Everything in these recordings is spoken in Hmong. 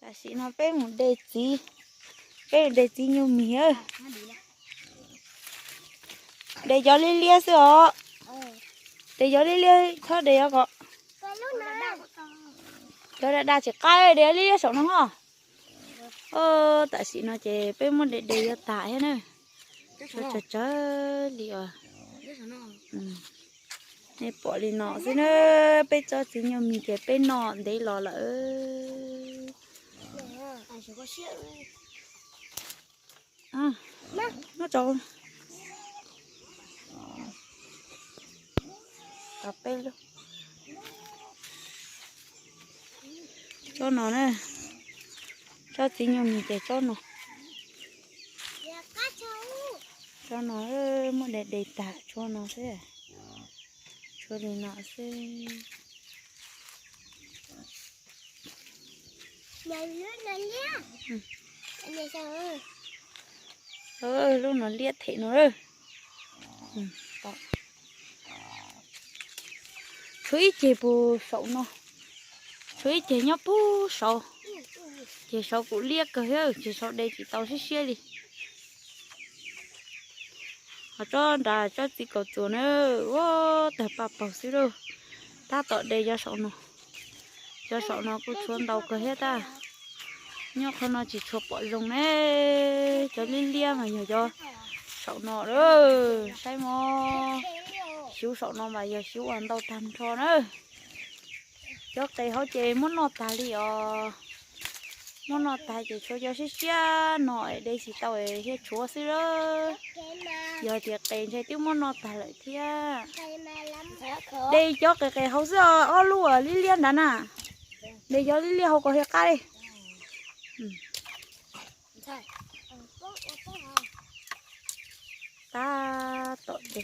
Tam sim no peb mus de txiv, peb mus de txiv nyuj mis. De cov liab liab xwb os. De cov liab liab, txhob de os kom cov daj daj tsis qab, de liab liab saum no os. Tam sim no ces peb muab de de yuav tas thiab na. Tsawg tsawg li os. Nej pom li no xwb na, peb tsob txiv nyuj mis ces peb noj ntev los lawm. Noj tso. Tsob no na, tsob txiv nyuj mis ces tsob no. Tsob no muab de de tag, tsob no xwb, tsob li no xwb. Lub no liab them no. Tshuav ib ceg puag saum no, tshuav ib ceg nyob puag saud, ces saud kuj liab kawg thiab, ces saud de tsis tau siab siab li. Ho tsob nrad tsob txiv kaus txuas na, ua tawg paj paug xwb lauj. Tab tom de cov saum no, cov saum no kuj tshuav ntau kawg thiab tab. Nyob qhov no tsis tshua pom zoo ne, cov liab liab mas yog cov saum no lawm, saib mog. Xyuv saum no mas yog xyuv uas ntau tag nrho na. Cov qe hauv ces muab noj tag li os. Muab noj tag ces tshuav cov siab siab no es de tsis tau es thiaj tshuav xwb lawm. Yog tias qe ntshe twb muab noj tag lawm thiab. De cov qe qe hauv xwb os, ob lub uas liab liab nrad na. De cov liab liab hauv kom thiaj qab li. Tab tom de.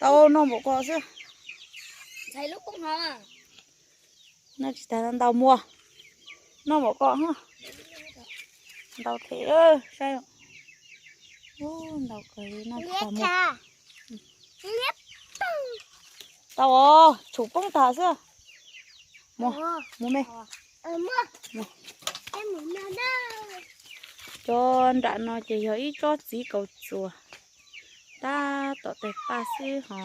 Tau noj npaum ko xwb. Noj tsis tas ntau muag. Noj npaum ko, ntau thiab saib. Ntau kawg li, noj tsis tas muag. Tau os, tshum poob tag xwb. Mus, mus me. Cov nram no ces yog ib tsob txiv kaus txuas, tab tom tawg paj xwb ho.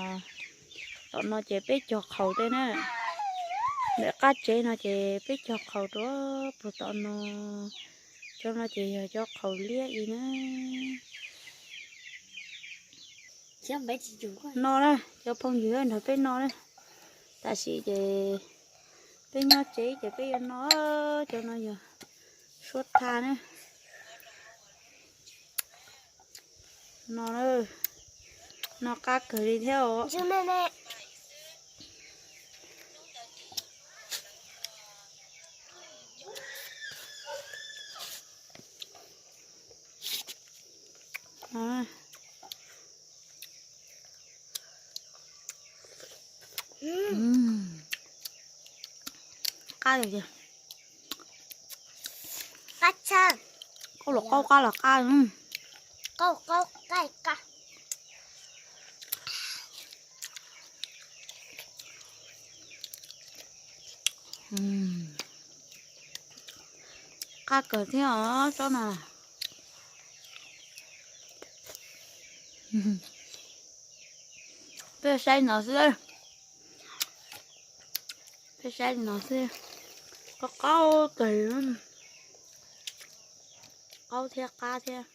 Tom no ces peb cog qhaus tej na. Ntawm qab tsev no ces peb cog qhaus rau puag tom no. Cov no ces yog cov qhaus liab ib na. No na, cov phooj ywg nrog peb no na. Tam sim ces peb nyob tsev ces peb yuav no, cov no yog suab thaj na. No, no qab kawg li thiab os. Qab, qab tshaj, qaub los qaub, qab los qab. Qab kawg thiab os tsob no. Peb saib no xwb, peb saib no xwb. Qaub qaub kawg, qaub thiab qab thiab.